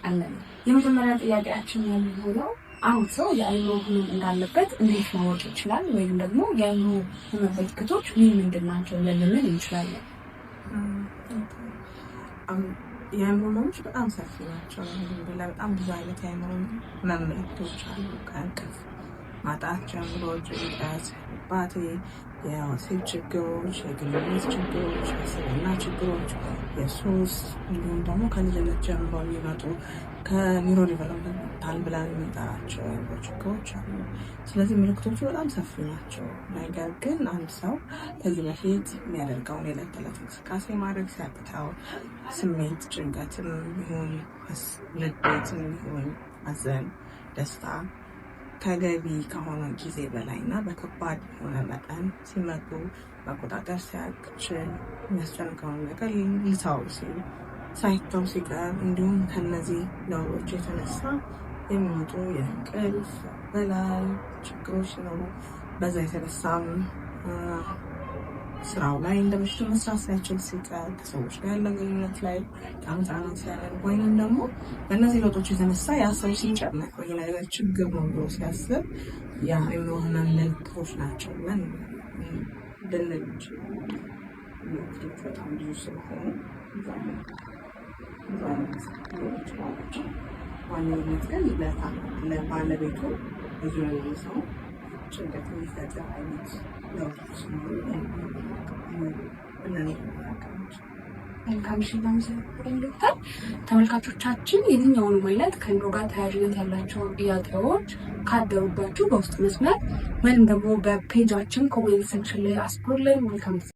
እንጠይቃለን። የመጀመሪያ ጥያቄያችን የሚሆነው አንድ ሰው የአእምሮ ህመም እንዳለበት እንዴት ማወቅ ይችላል? ወይም ደግሞ የአእምሮ ህመም ምልክቶች ምን ምንድን ናቸው ብለን ልንል እንችላለን? የአእምሮ ህመሞች በጣም ሰፊ ናቸው። ላይ በጣም ብዙ አይነት የአእምሮ ህመም ምልክቶች አሉ። ከእንቅልፍ ማጣት ጀምሮ ጭንቀት፣ ድባቴ፣ የወሲብ ችግሮች፣ የግንኙነት ችግሮች፣ የስብዕና ችግሮች፣ የሱስ፣ እንዲሁም ደግሞ ከልጅነት ጀምሮ የሚመጡ ከ neurodevelopmental ብለን የምንጠራቸው የአእምሮ ችግሮች አሉ። ስለዚህ ምልክቶቹ በጣም ሰፊ ናቸው። ነገር ግን አንድ ሰው ከዚህ በፊት የሚያደርገውን የዕለት ተዕለት እንቅስቃሴ ማድረግ ሲያቅተው፣ ስሜት ጭንቀትም ይሁን ንዴትም ይሁን ሐዘን፣ ደስታ ተገቢ ከሆነ ጊዜ በላይ እና በከባድ የሆነ መጠን ሲመጡ፣ መቆጣጠር ሲያቅችል፣ የሚያስጨንቀውን ነገር ልተው ሲል ሳይተው ሲቀር፣ እንዲሁም ከነዚህ ለውጦች የተነሳ የሚመጡ የእንቅልፍ በላይ ችግሮች ሲኖሩ፣ በዛ የተነሳም ስራው ላይ እንደ በፊቱ መስራት ሳይችል ሲቀር፣ ከሰዎች ጋር ያለው ግንኙነት ላይ በጣም ጫና ሲያደርግ፣ ወይንም ደግሞ በእነዚህ ለውጦች የተነሳ ያ ሰው ሲጨነቅ ወይ ነገር ችግር ነው ብሎ ሲያስብ የአእምሮ ህመም ምልክቶች ናቸው ብለን ልንል እንችላለን። ምልክቶች በጣም ብዙ ስለሆኑ ብዙ አይነት ሊሆኑ ይችላሉ። ዋነኝነት ግን ለባለቤቱ ዙሪያ ያለ ሰው ጭንቀት የሚፈጥር አይነት ለውጦች ሲኖሩ ብለን መልካም፣ እሺ፣ እናመሰግናለን ዶክተር። ተመልካቾቻችን፣ የትኛውንም አይነት ከአእምሮ ጋር ተያያዥነት ያላቸውን ጥያቄዎች ካደሩባችሁ በውስጥ መስመር ወይም ደግሞ በ page ኣችን comment section ላይ አስፍሩልን። መልካም ጊዜ።